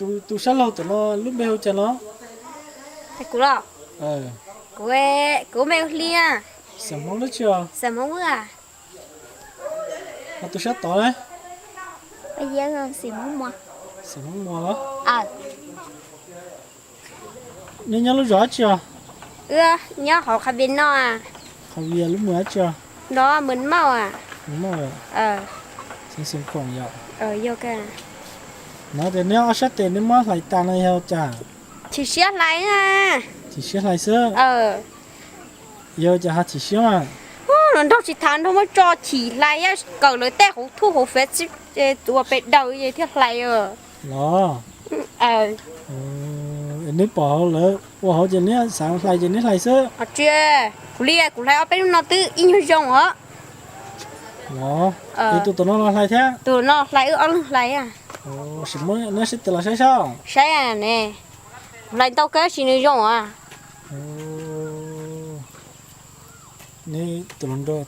Tus sab laug tom no lub npe hu cas no? Kuv los? Kuv, kuv me hu Hli. Xeem Hmoob dab tsi os? Xeem Hmoob Vwj. Ho tus sab tod ne? Xeem Hmoob Muas. Xeem Hmoob Muas los? Nej nyob lub zos dab tsi os? Wb nyob hauv Qhov Vias no. Qhov Vias lub mws dab tsi os? No Mws Mauj. Mws Mauj. Xeev Khuam yom? Yog. No tias neb ob sab tes neb muab hlais tas no yog cas? Chim siab hlais. Chim siab hlais xwb. Yog cas ho chim siab mas? Nraug tsis tham nraug muab tso chim hlais, kawm lawv tej hauv thuj hauv fev txuas pes daws thiaj hlais. Los, neb pom hauv lawv ua hauv ces neb xav hlais ces neb hlais xwb. Tsis, kuv li kuv hlais ob peb hnub no twb ib nyuag zoo os. Los, es tus tom no los hlais thiab? Tus no hlais, wb ob leeg hlais. Sim muab neb sab tes los saib saib. Saib ne, kuv hlais ntau kawg sis nws zoo os.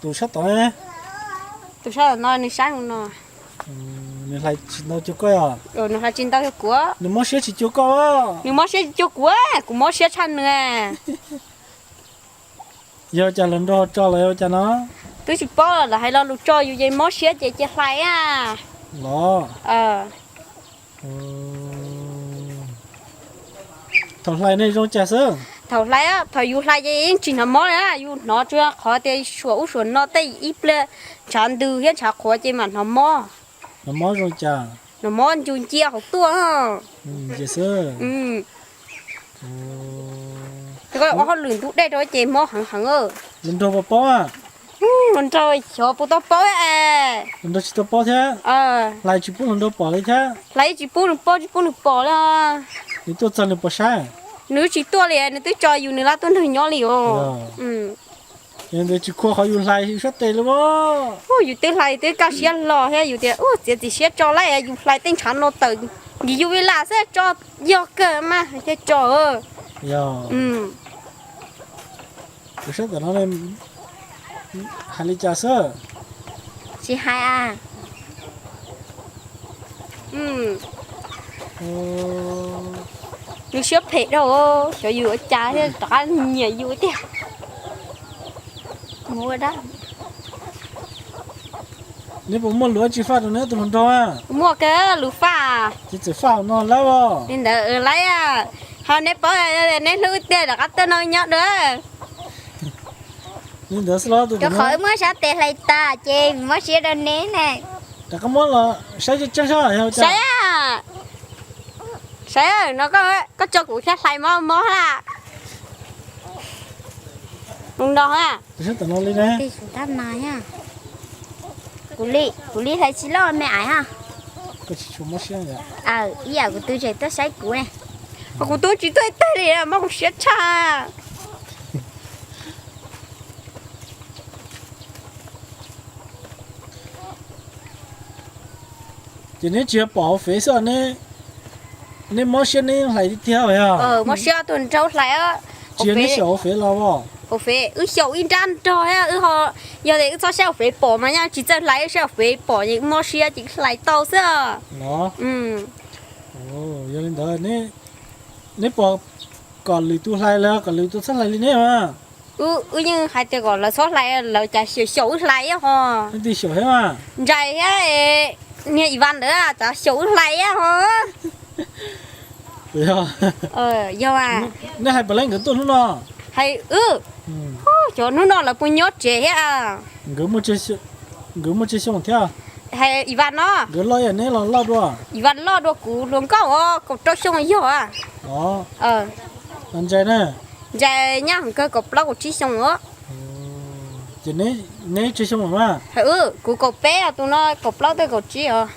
Tus sab tod ne? Tus sab tom no nws saib no. Nws hlais tsis ntau cuag koj os? Nws hlais tsis ntau cuag kuv. Nws mob siab tsis cuag koj. Nws mob siab tsis cuag kuv, kuv mob siab tshaj nws. Yog cas hluas nraug tso los yog cas no? Twb tsis paub, lawv hais lo lus tso yus ces mob siab ces cia hlais. Los, thaum hlais nej zoo cas xwb? Thaum hlais, thaum yus hlais ces yeej tsis hnov mob li, yus hnov tsuas qhov tias suam ub suam no tej ib pliag ntshav ntws thiab ntshav qhuav ces mam hnov mob. Hnov mob zoo cas? Hnov mob ncu ncia hauv tuaj. Ces xwb. Ua hauj lwm ntub dej rau ces mob heev heev. Hluas nraug puas paub? Hluas nraug xyov puas tau paub. Hluas nraug tsis tau paub thiab. Hlais tsis pub hluas nraug pom li thiab. Hlais tsis pub nws paub, tsis pub nws pom li. Nws tuaj txog nws puas saib? Nws tsis tuaj li, nws twb tso yus nws lab tuaj nrog nyob li os. Yog ntawd tsis khuam qhov yus hlais yus sab tes li as. Yus twb hlais twb kaj siab los thiab yus tias txiav txim siab tso lawm, yus hlais tej ntshav no tawm yus vis las xwb tso, yog kawg mas thiaj tso. Yog. Tus sab tom no hais li cas xwb? Tsis hais. Nws siab phem dhau, xyov yus ua cas thiaj rov qab nyiam yus tiag. Neb puas muaj lus dab tsi faj rau neb tus hluas nraug? Muaj kawg lus faj. Ces txawm faj hauv no lawm os. Li ntawd lawm, ho neb paub, neb hlub tiag rov qab tuaj no nyob dua. Li ntawd xwb los tus, rau qhov wb muab sab tes hlais tas ces mob siab rau neb ne. Rov qab muab los saib tseeb tseeb saib. Saib, saib no, koj tso kuv thiab hlais mob mob na. Tus sab tom no li ne? Kuv li hlais tsis loj me ais ha. Ib yam kuv tus tseem tuaj saib kuv ne. Kuv tus tsis tuaj ib teg li, mob kuv siab tshaj. Ces neb tsis yog pom hauv fev xwb, neb mob siab neb yeej hlais tiag tiag yog? Mob siab tus nraug hlais. Tsis yog neb xyaum hauv fev los? Hauv fev wb xyaum ib nrab nrog, yog tias wb txhob saib hauv fev pom mas nyaj tsis txawj hlais, saib hauv fev pom ces wb mob siab ces wb hlais tau xwb. Yog li ntawd neb puas kom lwm tus hlais los kom lwm tus txhob hlais li neb mas? Wb yeej hais tias kom lawv txhob hlais, lawv cas xyaum wb hlais ho. Leej twg xyaum thiab? Ntsais thiab niag Ivan ntawd cas xyaum wb hlais ho. Yog, neb hais puas leej nkawd tuaj hnub no? Hais, cov hnub no lawv puas nyob tsev thiab? Nkawd muaj tsawg xyoo thiab? Hais Ivan no. Nkawd loj yam neb los loj dua? Ivan loj dua kuv hluas nkauj os, kaum rau xyoo yog. Ntsais ne? Ntsais nyaj heev kawg, kaum plaub kaum tsib xyoo os. Ces neb tsawg xyoo lawm mas? Kuv kaum peb, tus no kaum plaub twb kaum tsib os.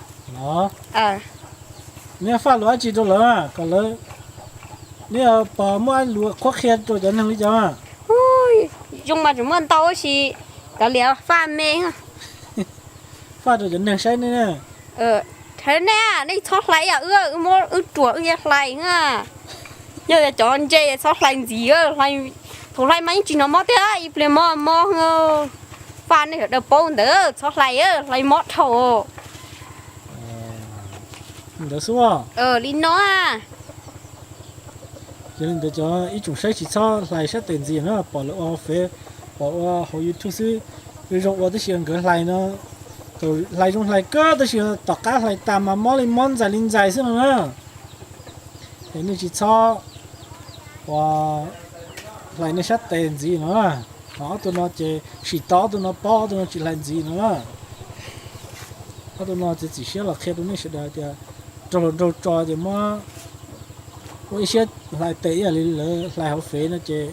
Neb faj lus dab tsi rau lawv kom lawv, neb pom muaj lus qhuab qhia rau cov neeg li cas mas? Zoo mas tseem muaj ntau tab sis kav liam faj me. Faj rau cov neeg saib nej. Thov nej, nej txhob hlais, wb, wb ruam wb yeej hlais. Yog cov ntse txhob hlais ntxiv, thaum hlais mas yeej tsis hnov mob tiag, ib pliag mob mob. Faj nej sawv daws paub ntawd, txhob hlais, hlais mob dhau. Ntawd xwb. Li no. Yog li ntawd cov ib tsoom saib tsis txhob hlais sab tes ntxiv na, pom lawv ua hauv Fev, pom ua hauv YouTube xwb. Zoo ua tab sis nkawd hlais no, thaum hlais zoo hlais kawg tab sis tom qab hlais tas mas mob li mob ntxais li ntxais xwb no na. Es nej tsis txhob ua hlais nej sab tes ntxiv no na. Ho ob tug no ces sim tau ob tug no paub, ob tug no tsis hlais ntxiv no na. Ob tug no ces txiav siab los qhia rau nej sawv daws tias raug hluas nraug tso ces muab ua ib siab hlais tes ib yam li lawv hlais hauv Fev no ces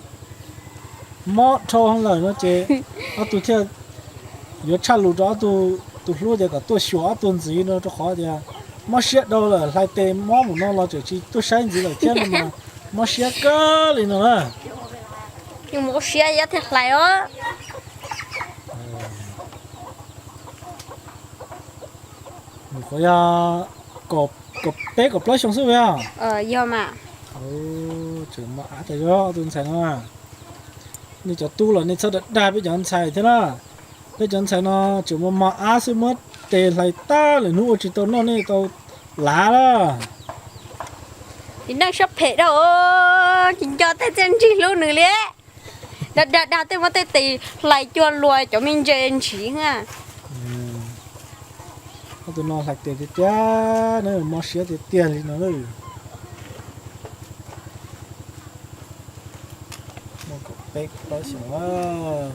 mob dhau lawm no ces ob tug thiaj yuav tshaj lus rau ob tug tus hlub tias kom tuaj xyuas ob tug ntxiv no rau qhov tias mob siab dhau lawm, hlais tes mob mus no los tseem tsis tuaj saib ntxiv lawm thiab no mas mob siab kawg li no na. Mob siab thiaj hlais os. Nyuam qhuav yog kaum peb kaum plaub xyoo xwb yog. Yog mas. Tseem mos av tas zog tus ntxhais no. Nej cov tub los nej txhob dag dag peb cov ntxhais thiab na. Peb cov ntxhais no tseem mos mos av xwb, muab tes hlais tag lawm hnub ua tsis tau noj nej tau lav lawm. Tsis neej sab phem dhau, tsis nco tej txiaj ntsig hlub nws li. Dag dag dag tej muab tej tes hlais cua luas cov me ntses ntshiv. Ob tug no hlais tes tiag tiag na, mob siab tiag tiag li no. Muaj kaum peb kaum plaub xyoos.